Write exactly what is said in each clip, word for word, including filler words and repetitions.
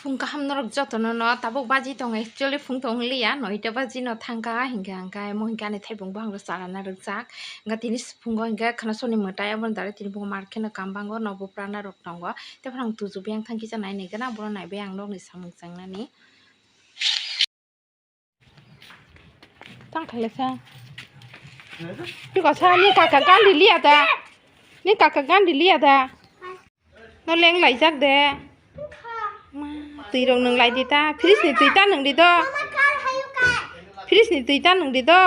Phung kaham norok jotono no tabuk baji tongo, actually phung tong liya, noita baji no thangkha, hinkhe hingkhe mo hinkhe ani thaipung buphang rok charana rwkjak, hinkhe tini phungo hinkhe khwna soni mwtai, aboni dare tini phungo market no kam bango, nok buprana rok tongo, tei phano ang tuju biyang thang kisa nai nai gana, bono naibai ang nokni samung changnani. Tang khailesa. Piko sa ni kaka gandhi liya da. Ni kaka gandhi liya da. No leng laijak de. Ma, twi rok nwng lai di ta. Fridge ni twi ta nwng di do. Fridge ni twi ta nwng di do.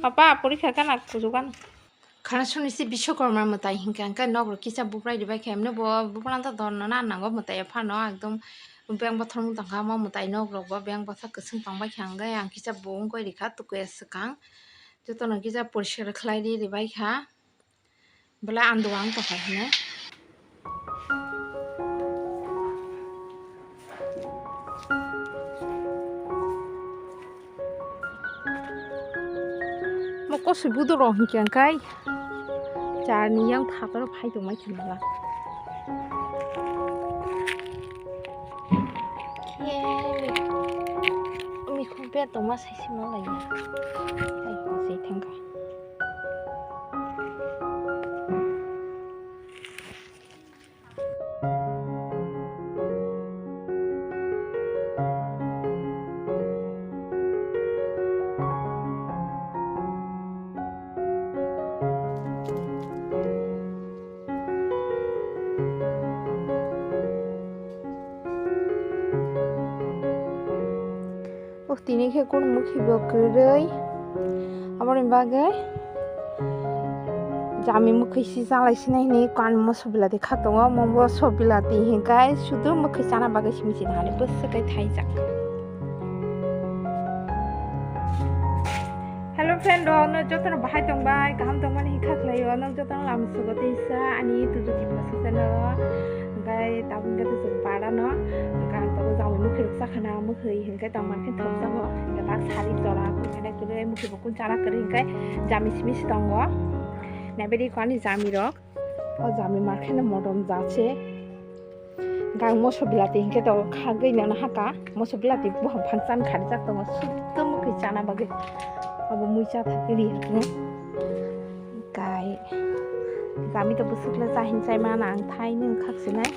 Papa, porikha gana kuchugan. Khana suni si Biswakarma mwtai hinkhe, hinkhe nok rok kisa bubrai ribai khe, emne bo bubrang ta dor no na nango mwtai phano, ekdom beng bothor wng tongkha, omo mwtai nok rok bo beng bothor kwchwng tongbai khe, hinkhe ang kisa bo wngwi rikha tukui swkang, jotono kisa poriskar khlai ri ribai kha, belai andwang tongkha hwnwi. Mo kosoi budok rok hinkhe ang kai charni yang phataro phai tongmai khna ba. Khe mikhuk ber tongma sai se ma lai ya. Hai ko se thangka. Oh, tini khe kun mukhi bo kwrwi. Aboni bagwi jami mukhi si chalai sinai hinwi kan moso bilati kha tongo. Omo moso bilati hinkai sudu mukhi chana bagwi simi sini hani bwswk kai thaijak. Hello friend rok, no jotono bahai tongbai, kaham tongmani hinkha khlaio, no jotono lama sugo teisa ani tuju Tiprasa channel o. Hinkhe tabuk hinkhe tuju para no, hinkhe ang tabuk jami mukhi rok chakhana, mukhi hinkhe tongma khe thopjago, hinkhe tak sari jora, hinkhe kwrwi mukhi bo kun chana kwrwi hinkhe jami simi si tongo. Naibadi ko ani jami rok, o jami markhe no modom jache. Gang moso bilati hinkhe to khagwi nana haka. Moso bilati buphang phang chan kharijak tongo. Suddo mukhi chana bagwi. Abo mui cha thakgwi ri hwnkhe. Kai. Kami to bwswk le cha hin chai mana ang thai nung khak sinai.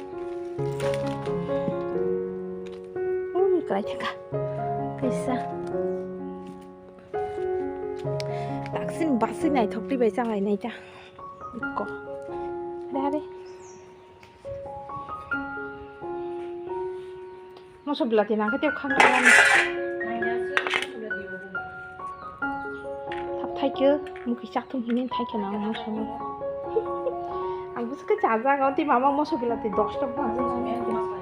Ui, kwlai thangkha. Kaisa. Taksin baswi naithok twi bai cha lai nai ta. Ikko. Are, are. Moso bilati nang khe tei khang nang. Thap thaikhe, mukhi chathum hini thaikhe nang moso. Ang bwswk khe chajak, o tei mama moso bilati dosta bwswk.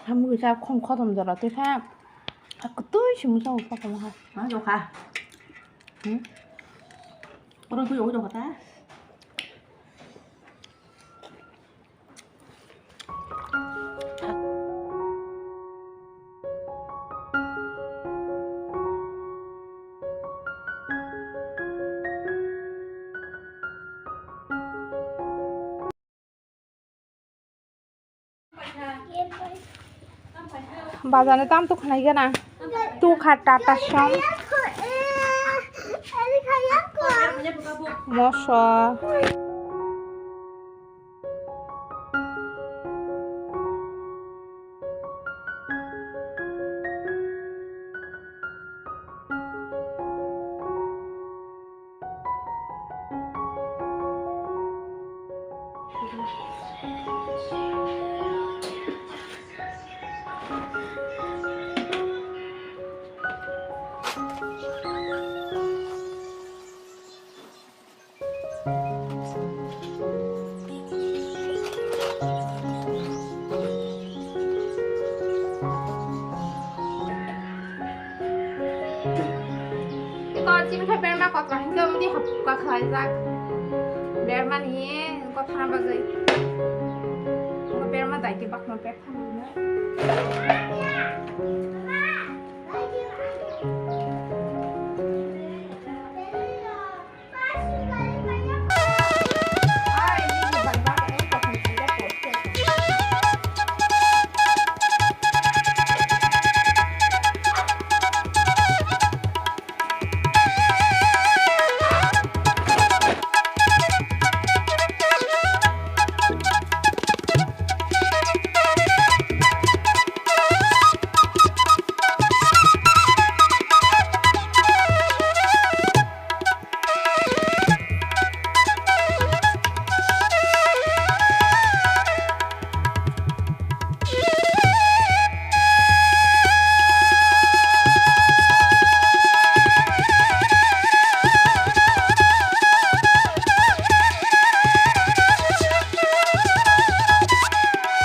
Hamwi kisa khum khotom jora twi kha. Kwtwi se musa bo kotom ha. Ma jokha. Hmm? Oro twi jokha ta. Bazar ni tam tuk khnai gana. Tukha Tata som. Moso. Iko chini khe berma kotor hinkhe wngdi hapukha khlaijak. Bermani kothana bagwi. Iko berma daiti bakno pek thangwi.